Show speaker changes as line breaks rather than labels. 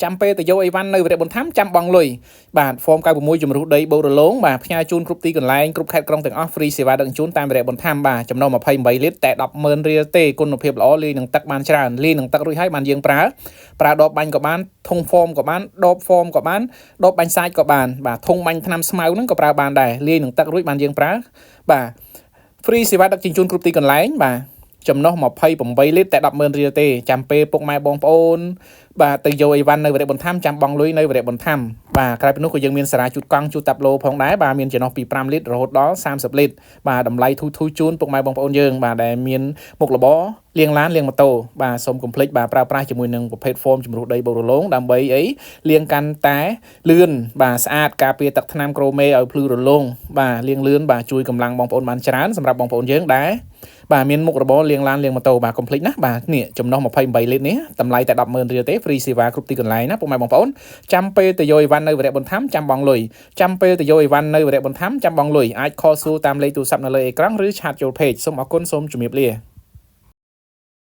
ចាំពេលទៅយកអីវ៉ាន់នៅវរៈប៊ុនថាំចាំបងលុយបាទ form 96ជំរុះដីបូករលោងបាទផ្ញើជូនគ្រប់ទីកន្លែងគ្រប់ខេត្តក្រុងទាំងអស់ free សេវាដឹកជញ្ជូនតាមវរៈប៊ុនថាំបាទចំណុះ28លីត្រតែ100,000រៀលទេគុណភាពល្អលាយនឹងទឹកបានច្រើនលាយនឹងទឹករួចហើយបានយើងប្រើប្រើដបបាញ់ក៏បានធុង form ក៏បានដប form ក៏បានដបបាញ់សាច់ក៏បានបាទធុងបាញ់ថ្នាំស្មៅហ្នឹងក៏ប្រើបានដែរលាយនឹងទឹករួចបានយើងប្រើបាទ free សេវាដឹកជញ្ជូនគ្រប់ទីកន្លែងបាទចំណុះ28លីត្រតែ100,000រៀលទេចាំពេលពុកម៉ែបងប្អូនបាទទៅយកអីវ៉ាន់នៅវរៈបន្ថែមចាំបងលុយនៅវរៈបន្ថែមបាទក្រៅពីនោះក៏យើងមានសារ៉ាជូតកង់ជូតតាប់ឡូផងដែរបាទមានចំណុះពី5លីត្ររហូតដល់30លីត្របាទតម្លៃធូរធូរជូនពុកម៉ែបងប្អូនយើងបាទដែលមានមុខរបរលាងឡានលាងម៉ូតូបាទសូមកុំភ្លេចបាទប្រើប្រាស់ជាមួយនឹងប្រភេទ foam ជំរុះដីបូករលោងដើម្បីអីលាងកាន់តែលឿនបាទស្អាតការពារទឹកថ្នាំក្រូមេឲ្យភ្លឺរលោងបាទលាងលឿនបាទជួយកម្លាំងបងប្អូនបានច្រើនសម្រាប់បងប្អូនយើងដែរបាទមានមុខរបរលាងឡានលាងម៉ូតូបាទកុំភ្លេចណាបាទនេះចំណុះ28លីត្រនេះតម្លៃតែ100,000រៀលទេ free សេវាគ្រប់ទីកន្លែងណាពុកម៉ែបងប្អូនចាំពេលទៅយកអីវ៉ាន់នៅវរៈប៊ុនថាំចាំបងលុយចាំពេលទៅយកអីវ៉ាន់នៅវរៈប៊ុនថាំចាំបងលុយអាច call សួរតាមលេខទូរស័ព្ទនៅលើអេក្រង់ឬ chat ចូល page សូមអរគុណសូមជម្រាបលា។